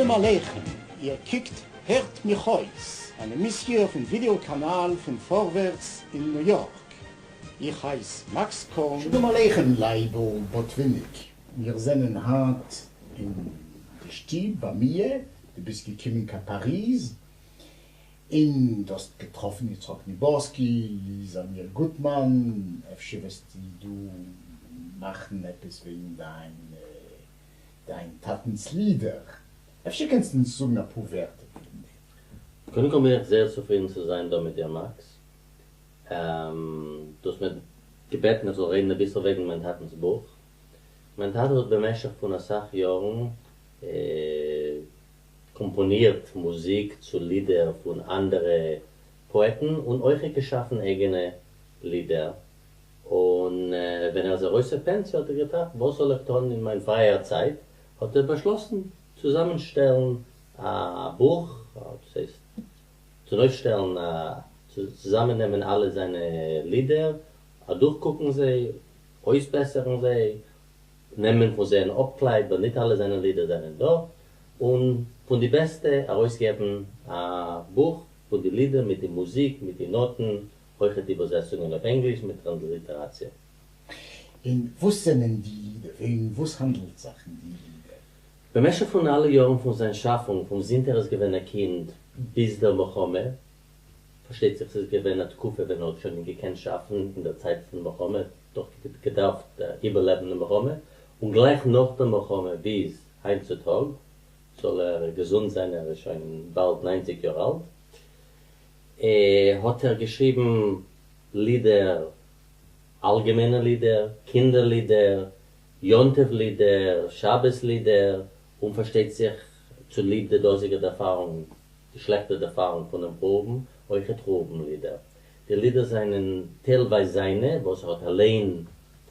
שלום עליכם, איר קוקט הערט מיך אויס, אן עמיסיע פון ווידעא קאנאל פון פארווערטס אין ניו יארק. איך הייס מאקס קאהן. שלום עליכם לייבל באטוויניק, מיר זענען היינט אין די שטוב ביי מיר, דו ביסט געקומען קיין פאריז און דו האסט געטראפן יצחק ניבארסקי, ליזא מאיר גוטמאן, אפשר וועסטו דא מאכן עפעס וועגן דיין דיין טאטנ'ס לידער, אפשר קענסטו אונז זאגן אפאר ווערטער וועגן דעם? קודם כל בין איך זייער צופרידן צו זיין דא מיט דיר מאקס. דו האסט מיר געבעטן איך זאל רעדן אביסל וועגן מיין טאטנ'ס בוך. מיין טאטע האט במשך פון אסאך יארן קאמפאנירט מוזיק צו לידער פון אנדערע פאעטן און אויכעט געשאפן אייגענע לידער, און ווען ער איז ארויס אויף פענסיע האט ער געטראכט וואס זאל איך טון אין מיין פרייער צייט, האט ער באשלאסן צוזאמענשטעלן א בוך, דאס הייסט צונויפשטעלן א צוזאמעננעמען אלע זיינע לידער, אדורכקוקן זיי, אויסבעסערן זיי, נעמען פון זיי אן אפקלייב, ווייל ניט אלע זיינע לידער זענען דא, און פון די בעסטע ארויסגעבן א בוך פון די לידער מיט די מוזיק, מיט די נאטן, אויכעט איבערזעצונגען אויף ענגליש מיט טראנסליטעראציע. און וואס זענען די לידער? וועגן וואס האנדלט זיך אין די לידער? במשך פון אלע יארן פון זיין שאפונג, פון זינט ער איז געווען א קינד ביז דער מלחמה, פארשטייט זיך ס'איז געווען א תקופה ווען ער האט שוין ניט געקענט שאפן אין דער צייט פון מלחמה, דאך געדארפט איבערלעבן די מלחמה, און גלייך נאך דער מלחמה ביז היינט צו טאג, זאל ער געזונט זיין ער איז שוין באלד ניינציג יאר אלט, האט ער געשריבן לידער, אלגעמיינע לידער, קינדער לידער, יום טוב לידער, שבת לידער, און פארשטייט זיך צוליב די דאזיגע דערפארונג, די שלעכטע דערפארונג פונעם חורבן, אויכעט חורבן לידער. די לידער זענען טיילווייז זיינע, וואס ער האט אליין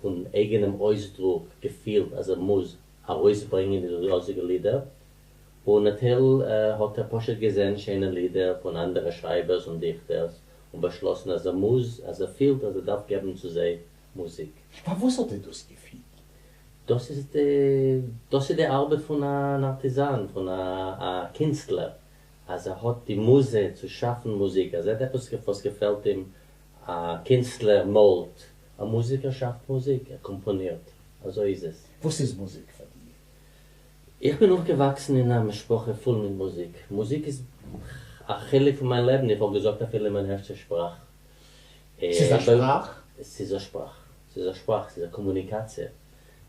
פון אייגענעם אויסדרוק געפילט אז ער מוז ארויסברענגען די דאזיגע לידער, און א טייל האט ער פשוט געזען שיינע לידער פון אנדערע שרייבערס און דיכטערס און באשלאסן אז ער מוז, אז ער פילט אז ער דארף געבן צו זיי מוזיק. פארוואס האט ער דאס געפילט? דאס איז די, דאס איז די ארבעט פון אן ארטיזאן, פון א קינסטלער, אז ער האט די מוזע צו שאפן מוזיק, ער זעט עפעס וואס געפעלט אים, א קינסטלער מאלט, א מוזיקער שאפט מוזיק, ער קאמפאנירט, אזוי איז עס. וואס איז מוזיק פאר דיר? איך בין אויפגעוואקסן אין א משפחה פול מיט מוזיק, מוזיק איז א חלק פון מיין לעבן, איך וואלט געזאגט אפילו מיין ערשטע שפראך. ס'איז א שפראך? ס'איז א שפראך, ס'איז א שפראך, ס'איז א קאמוניקאציע,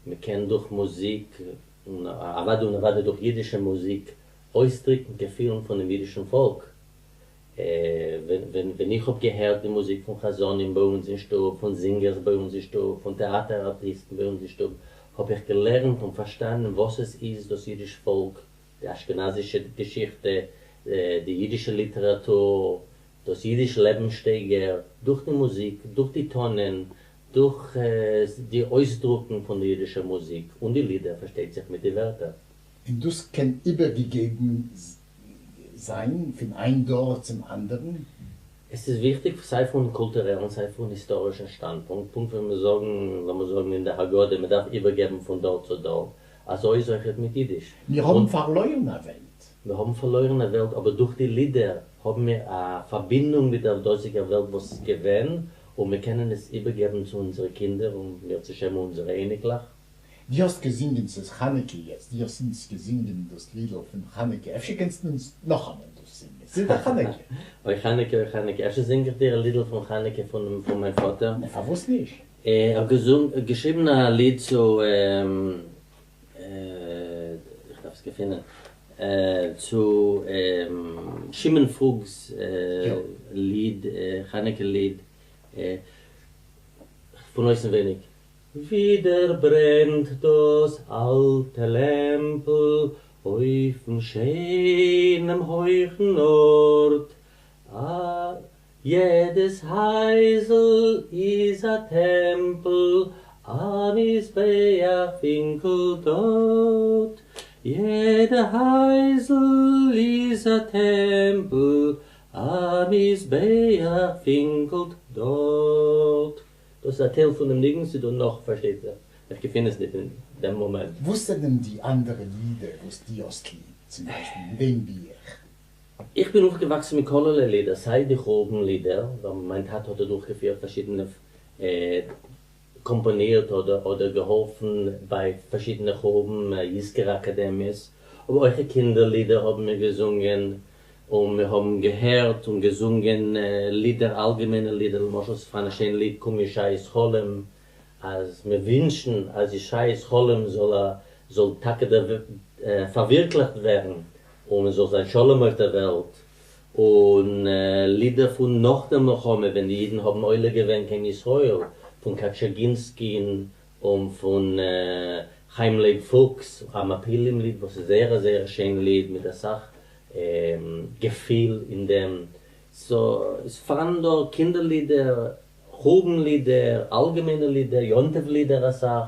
מ'קען דורך מוזיק, און אוודאי און אוודאי דורך אידישע מוזיק, אויסדריקן געפילן פונעם אידישן פאלק. ווען איך האב געהערט די מוזיק פון חזנים ביי אונז אין שטוב, פון זינגערס ביי אונז אין שטוב, פון טעאטער ארטיסטן ביי אונז אין שטוב, האב איך געלערנט און פארשטאנען וואס עס איז דאס אידיש פאלק, די אשכנזישע געשיכטע, די אידישע ליטעראטור, דאס אידיש לעבנסשטייגער, דורך די מוזיק, דורך די טאנען, דורך די אויסדרוקן פון די אידישע מוזיק, און די לידער פארשטייט זיך מיט די ווערטער. און דאס קען איבערגעגעבן זיין פון איין דור צום אנדערן. עס איז וויכטיג סיי פון קולטורעלן סיי פון היסטארישן שטאנדפונקט, פונקט ווי מיר זאגן, לאמיר זאגן אין דער הגדה, מען דארף איבערגעבן פון דור צו דור, אזוי איז אויכעט מיט אידיש. מיר האבן פארלוירן א וועלט. מיר האבן פארלוירן א וועלט, אבער דורך די לידער האבן מיר א פארבינדונג מיט דער דאזיגער וועלט וואס איז געווען, און מיר קענען עס איבערגעבן צו אונזערע קינדער און אם ירצה השם אונזערע אייניקלעך. דו האסט געזינגען ס'איז חנוכה יעצט, דו האסט אונז געזינגען דאס לידל פון חנוכה, אפשר קענסטו אונז נאכאמאל דאס זינגען, ס'איז דאך חנוכה. אוי חנוכה אוי חנוכה, אפשר זינג איך דיר א לידל פון חנוכה פון פון מיין פאטער. נע פארוואס נישט? ער האט געשריבן א ליד צו איך דארף עס געפינען, צו שמעון פרוג'ס ליד, חנוכה ליד, פון אויסנווייניג. ווידער ברענט דאָס אַלטע לעמפּל אויפֿן שיינעם הויכן אָרט. אַ, יעדעס הײַזל איז אַ טעמפּל, אַ מזבח פֿינקלט דאָרט. יעדע הײַזל איז אַ טעמפּל, אַ מזבח פֿינקלט דאָרט. דאס איז א טייל פונעם ניגון, ס'איז דא נאך פארשטייט זיך, איך געפין עס ניט אין דעם מאמענט. וואס זענען די אנדערע לידער וואס דו האסט ליב? צום ביישפיל אין דעם בוך? איך בין אויפגעוואקסן מיט כלערליי לידער, סיי די חורבן לידער, ווייל מיין טאטע האט אדורכגעפירט פארשידענע קאמפאנירט אדער געהאלפן ביי פארשידענע חורבן יזכור אקאדעמיעס, אבער אויך קינדער לידער האבן מיר געזונגען, און מיר האבן געהערט און געזונגען לידער, אלגעמיינע לידער, למשל ס'איז פארהאן א שיין ליד קום ישעי'ס חלום, אז מיר ווינטשן אז ישעי'ס חלום זאל זאל טאקע פארווירקליכט ווערן, און עס זאל זיין שלום אויף דער וועלט, און לידער פון נאך דער מלחמה ווען די אידן האבן עולה געווען קיין ישראל, פון קאטשערגינסקין און פון חיים לייב פוקס, המעפילים ליד וואס איז זייער א זייער שיין ליד מיט אסאך געפיל אין דעם, סא איז פאראן דא קינדער לידער, חורבן לידער, אלגעמיינע לידער, יום טוב לידער אסאך,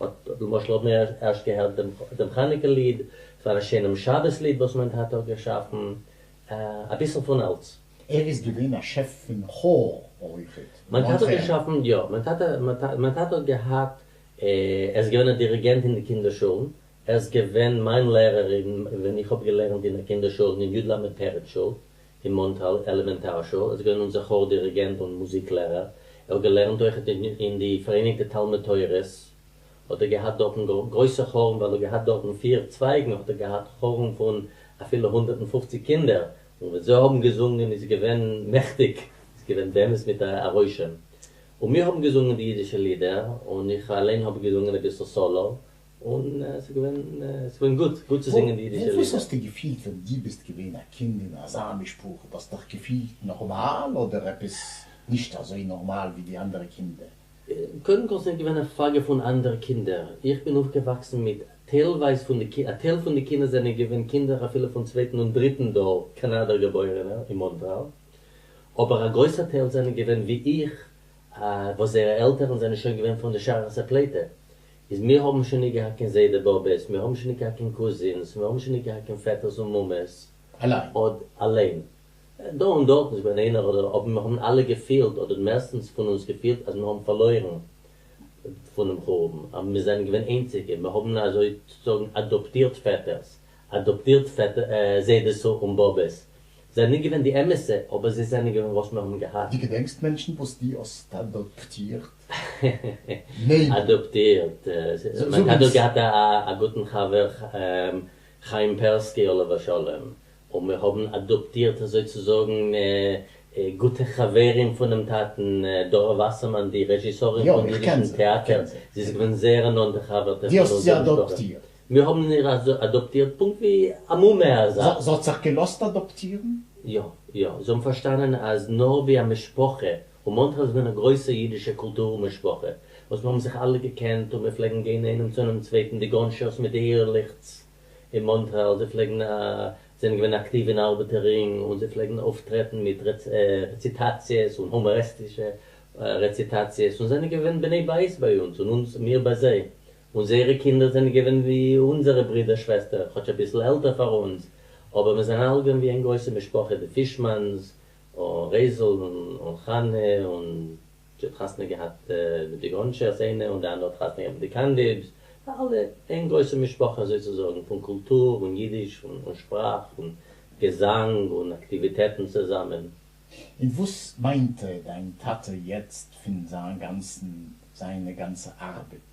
אט למשל האבן מיר ערשט געהערט דעם חנוכה ליד, ס'איז פאראן א שיינעם שבת ליד וואס מיין טאטע האט געשאפן, אביסל פון אלץ. ער איז געווען א שעף פון כאר אויכעט? מיין טאטע האט געשאפן, יא, מיין טאטע, מיין טאטע האט געהאט, ער איז געווען א דיריגענט אין די קינדער שולן, ער איז געווען מיין לערער אין ווען איך האב געלערנט אין א קינדער שול אין י ל פרץ שול אין מאנטרעאל עלעמענטאר שול, ער איז געווען אונזער כאר דיריגענט און מוזיק לערער, ער האט געלערנט אויכעט אין די פאראייניגטע תלמוד תורה'ס, האט ער געהאט דארטן גרויסע כארן ווייל ער האט געהאט דארטן פיר צווייגן האט ער געהאט כארן פון אפילו 150 קינדער, און ווען זיי האבן געזונגען איז געווען מעכטיג, איז געווען באמת מיט א רושם, און מיר האבן געזונגען די אידישע לידער, און איך אליין האב געזונגען אביסל סאלא, און ס'איז געווען, ס'איז געווען גוט, גוט צו זינגען די אידישע לידער. וואס האסטו געפילט ווען דו ביסט געווען א קינד אין אזא משפחה? דו האסט דיך געפילט נארמאל אדער עפעס נישט אזוי נארמאל ווי די אנדערע קינדער? קודם כל ס'נישט געווען א פראגע פון אנדערע קינדער, איך בין אויפגעוואקסן מיט טיילווייז פון די, א טייל פון די קינדער זענען געווען קינדער אפילו פון צווייטן און דריטן דור קאנאדער געבוירענע אין מאנטרעאל, אבער א גרויסער טייל זענען געווען ווי איך וואס זייערע עלטערן זענען שוין געווען פון די שארית הפליטה, איז מיר האבן שוין ניט געהאט קיין זיידע באבעס, מיר האבן שוין ניט געהאט קיין קוזינס, מיר האבן שוין ניט געהאט קיין פעטערס און מומעס. אליין. אד אליין. דא און דארטן איז געווען איינער אדער אבער מיר האבן אלע געפילט אדער מערסטנס פון אונז געפילט אז מיר האבן פארלוירן פונעם חורבן, אז מיר זענען געווען איינציגע, מיר האבן אזוי צו זאגן אדאפטירט פעטערס, אדאפטירט זיידעס און באבעס, זענען ניט געווען די אמת'ע, אבער זיי זענען געווען וואס מיר האבן געהאט. דו געדענקסט מענטשן וואס דו האסט אדאפטירט? אדאפטירט? מיין טאטע האט געהאט א גוטן חבר חיים פערסקי עליו השלום, און מיר האבן אדאפטירט אזוי צו זאגן גוטע חברים פונעם טאטן, דארא וואסערמאן די רעזשיסארין פון אידישן טעאטער, זי איז געווען זייער א נאנטע חבר'טע פון אונזער משפחה. מיר האבן איר אדאפטירט פונקט ווי א מומע אזא. זי האט זיך געלאזט אדאפטירן? יא, יא, זיי האבן פארשטאנען אז נאר ווי א משפחה, און מאנטרעאל איז געווען א גרויסע אידישע קולטור משפחה, וואס מיר האבן זיך אלע געקענט און מיר פלעגן גיין איינעם צונעם צווייטן, די גאנשערס מיט די ערליכס אין מאנטרעאל, זיי פלעגן זענען געווען אקטיוו אין ארבעטער רינג און זיי פלעגן אויפטרעטן מיט רעציטאציעס און הומאריסטישע רעציטאציעס און זענען געווען בני בית ביי אונז און אונז מיר ביי זיי. און זייערע קינדער זענען געווען ווי אונזערע ברידער שוועסטער, כאטש אביסל עלטער פאר אונז, אבער מיר זענען אלע געווען ווי איין גרויסע משפחה, די פישמאנס, און רייזל און חנה, און זי האט חתונה געהאט מיט די גאנטשערס איינע, און די אנדערע האט חתונה געהאט מיט די קאנדיבס, אלע איין גרויסע משפחה אזוי צו זאגן, פון קולטור און אידיש און שפראך און געזאנג און אקטיוויטעטן צוזאמען. און וואס מיינט דיין טאטע יעצט פון זיין גאנצן זיינע גאנצע ארבעט?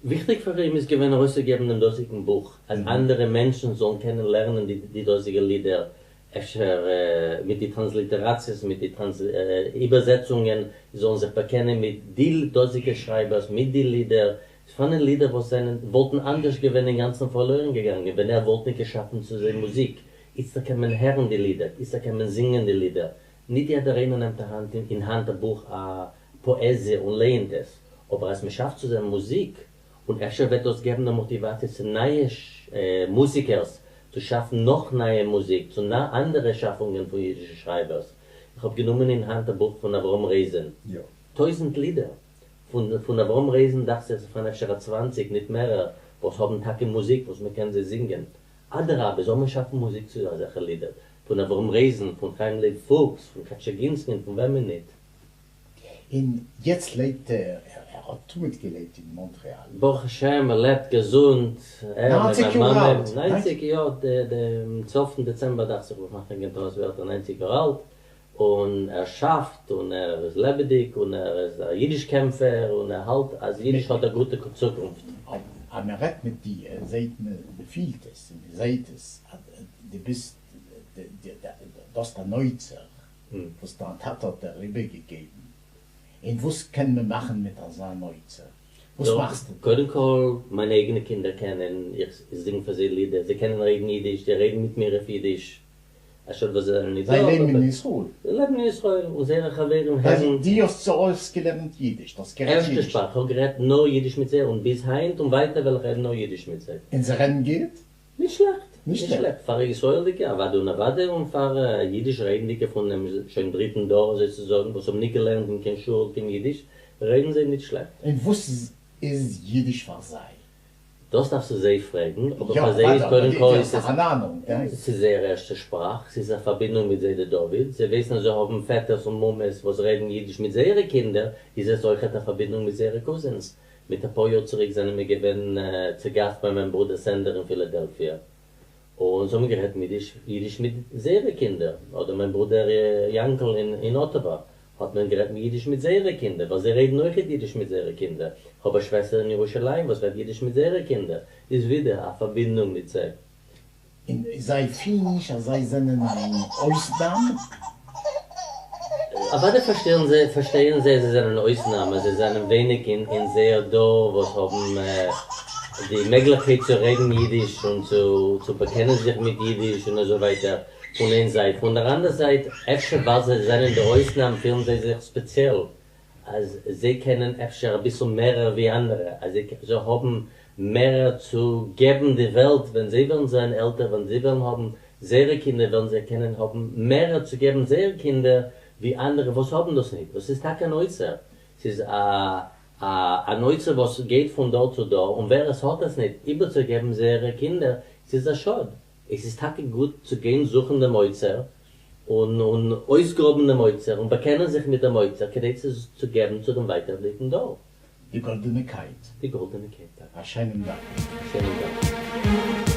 וויכטיג פאר אים איז געווען ארויסצוגעבן דעם דאזיגן בוך, אז אנדערע מענטשן זאלן קענען לערנען די דאזיגע לידער, אפשר מיט די טראנסליטעראציעס, מיט די איבערזעצונגען, זאלן זיך באקענען מיט די דאזיגע שרייבערס, מיט די לידער. ס'פאראנען לידער וואס זענען, וואלטן אנדערש געווען אינגאנצן פארלוירן געגאנגען, ווען ער וואלט ניט געשאפן צו זיי מוזיק. איצטער קען מען הערן די לידער, איצטער קען מען זינגען די לידער. ניט יעדער איינער נעמט אין האנט א בוך א פאעזיע און לייענט עס, אבער אז מען שאפט צו זיי מוזיק, און אפשר וועט דאס געבן א מאטיוואציע צו נייע מוזיקערס צו שאפן נאך נייע מוזיק, צו אנדערע שאפונגען פון אידישע שרייבערס. איך האב גענומען אין האנט א בוך פון אברהם רייזען, טויזנט לידער פון אברהם רייזען, דאכט זיך ס'פאראן אפשר א צוואנציג, ניט מערער, וואס האבן טאקע מוזיק וואס מען קען זיי זינגען. אדרבה, זאל מען שאפן מוזיק צו אזעלכע לידער, פון אברהם רייזען, פון חיים לייב פוקס, פון קאטשערגינסקין, פון וועמען ניט. און יעצט לעבט ער, ער האט תמיד געלעבט אין מאנטרעאל. ברוך השם ער לעבט געזונט, ער מיט ניינציג זיין יאר מאמע, אלט, ניינציג יא, דעם צוועלפטן דעצעמבער דאכט זיך וואס מאכט קיין טעות ווערט ער ניינציג יאר אלט, און ער שאפט און ער איז לעבעדיג און ער איז א אידיש קעמפער און ער האלט אז אידיש האט א גוטע צוקונפט. אז מען רעדט מיט דיר זעהט מען, מען פילט עס און מען זעהט עס אז דו ביסט, דו האסט אן אוצר וואס דיין טאטע האט דיר איבערגעגעבן, און וואס קען מען מאכן מיט אזא אן אוצר? וואס מאכסטו? קודם כל, מיינע אייגענע קינדער קענען, איך זינג פאר זיי לידער, זיי קענען רעדן אידיש, זיי רעדן מיט מיר אויף אידיש, א שאד וואס זיי זענען נישט דא. זיי לעבן אין ישראל. זיי לעבן אין ישראל, און זייערע חברים הערן. דו האסט זיי אויסגעלערנט אידיש, דו האסט גערעדט ערשטע אידיש. שפראך, כ'האב גערעדט נאר אידיש מיט זיי, און ביז היינט און ווייטער וועל איך רעדן נאר אידיש מיט זיי. און זיי רעדן גוט? נישט שלעכט. נישט שלעכט. פאר ישראל'דיגע אוודאי און אוודאי, און פאר אידיש רעדנדיגע פונעם שוין דריטן דור אזוי צו זאגן, וואס האבן ניט געלערנט אין קיין שול קיין אידיש, רעדן זיי ניט שלעכט. און וואס איז אידיש פאר זיי? דאס דארפסטו זיי פרעגן, אבער פאר זיי איז קודם כל איז עס, ס'איז זייער ערשטע שפראך, ס'איז א פארבינדונג מיט זיידע דוד, זיי ווייסן אז זיי האבן פעטערס און מומעס וואס רעדן אידיש מיט זייערע קינדער, איז עס אויכעט א פארבינדונג מיט זייערע קוזינס. מיט אפאר יאר צוריק זענען מיר געווען צוגאסט ביי מיין ברודער סענדער אין פילאדעלפיע, און זיי האבן גערעדט אידיש מיט זייערע קינדער, אדער מיין ברודער יאנקל אין אטאווא האט מען גערעדט אידיש מיט זייערע קינדער, ווייל זיי רעדן אויכעט אידיש מיט זייערע קינדער, כ'האב א שוועסטער אין ירושלים וואס רעדט אידיש מיט זייערע קינדער, איז ווידער א פארבינדונג מיט זיי. און זיי פילן נישט אז זיי זענען אן אויסנאם? אוודאי פארשטעלן זיי, פארשטייען זיי אז זיי זענען אן אויסנאם, אז זיי זענען ווייניג אין זייער דור וואס האבן די מעגליכקייט צו רעדן אידיש און צו באקענען זיך מיט אידיש און אזוי ווייטער, פון איין זייט, פון דער אנדער זייט, אפשר ווייל זיי זענען די אויסנאם פילן זיי זיך ספעציעל אז זיי קענען אפשר אביסל מערער ווי אנדערע, אז זיי האבן מערער צו געבן די וועלט, ווען זיי וועלן זיין עלטער, ווען זיי וועלן האבן זייערע קינדער וועלן זיי קענען האבן מערער צו געבן זייער קינדער ווי אנדערע וואס האבן דאס ניט, דאס איז טאקע אן אוצר, ס'איז א אן אוצר וואס גייט פון דור צו דור, און ווער עס האט עס ניט איבערצוגעבן זייערע קינדער, ס'איז א שאד. עס איז טאקע גוט צו גיין זוכן דעם אוצר, און און אויסגראבן דעם אוצר, און באקענען זיך מיט דעם אוצר, כדי צו צו געבן צו דעם ווייטערדיגן דור. די גאלדענע קייט. די גאלדענע קייט, טאקע. א שיינעם דאנק. א שיינעם דאנק.